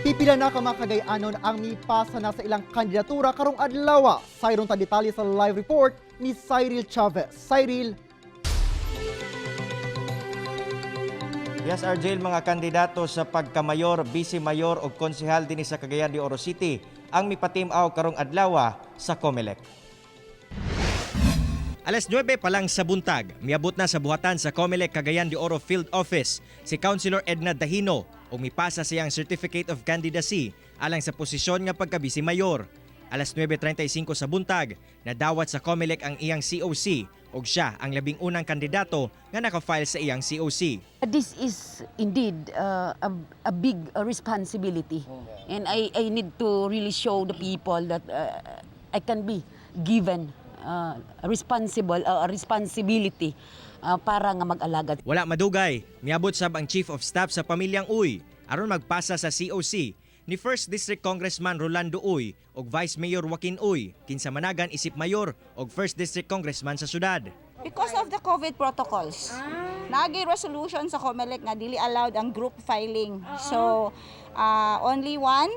Pipila na ka mga Cagayanon ang mipasa na sa ilang kandidatura karong adlaw. Sayron ta detalye sa live report ni Cyril Chavez. Cyril. Yes, RJ, mga kandidato sa pagkamayor, vice mayor o konsehal dinhi sa Cagayan de Oro City ang mipatim-aw karong adlaw sa COMELEC. Alas 9 pa lang sa buntag, miabot na sa buhatan sa COMELEC Cagayan de Oro Field Office si Councilor Edna Dahino ug mipasa siyang Certificate of Candidacy alang sa posisyon nga pagka-vice mayor. Alas 9:35 sa buntag, nadawat sa COMELEC ang iyang COC ug siya ang 11 unang kandidato nga naka-file sa iyang COC. This is indeed a big responsibility, and I need to really show the people that I can be given a responsibility para nga mag-alagad. Wala madugay, miabot sab ang Chief of Staff sa pamilyang Uy aron magpasa sa COC ni First District Congressman Rolando Uy ug Vice Mayor Joaquin Uy, kinsa managan isip mayor ug First District Congressman sa syudad. Because of the COVID protocols. Naay resolution sa COMELEC nga dili allowed ang group filing. So, only one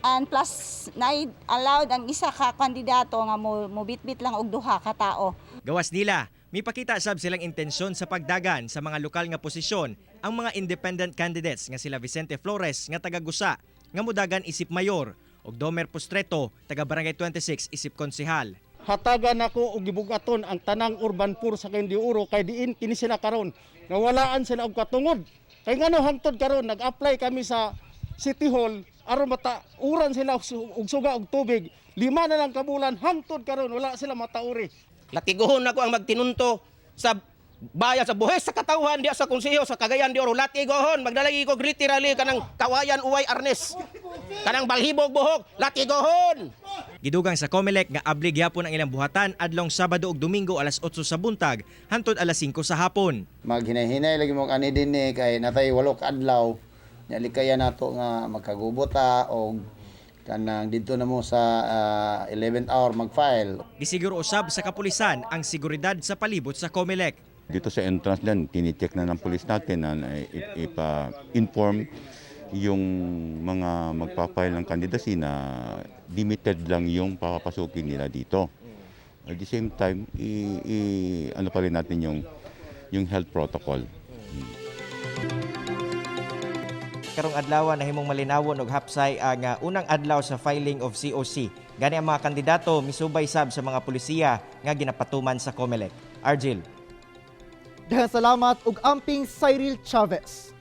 and plus na allowed ang isa ka kandidato nga mo mobitbit lang og duha ka tao. Gawas nila, mipakita sab silang intensyon sa pagdagan sa mga lokal nga posisyon ang mga independent candidates nga sila Vicente Flores nga taga Gusa nga mudagan isip mayor ug Domer Postreto taga Barangay 26 isip konsehal. Hatagan nako og gibugaton ang tanang urban poor sa Cagayan de Oro kay diin kini sila karon, nawalaan sila og katungod. Kay ngano hangtod karon nag-apply kami sa City Hall aron matauran sila og suga og tubig, 5 na lang ka bulan, hangtod karon wala sila matauri. Latiguhon nako ang magtinunto sa bayan, sa buhis sa katawhan diya sa konseho sa Cagayan de Oro. Latigohon, magdalagi ko literally kanang kawayan uway arnes, kanang balhibog buhok, latigohon. Gidugang sa COMELEC nga abli gyapon ang ilang buhatan adlong Sabado ug Domingo, alas 8 sa buntag hantod alas 5 sa hapon. Maghinay-hinay lagi mo ani din eh, kay natay 8 ka adlaw nya, likayan nato nga magkagubota og kanang didto na mo sa 11th hour mag-file. Gisiguro usab sa kapulisan ang seguridad sa palibot sa COMELEC. Dito sa entrance din, tinicheck na ng pulis natin na ipa-inform yung mga magpa-file ng candidacy na limited lang yung papapasukin nila dito. At the same time, ano pa rin natin yung health protocol. Karong adlaw nahimong malinawon og hapsay ang unang adlaw sa filing of COC. Gani ang mga kandidato misubay sab sa mga pulisiya nga ginapatuman sa COMELEC. Argil. Daghang salamat ug amping, Cyril Chavez.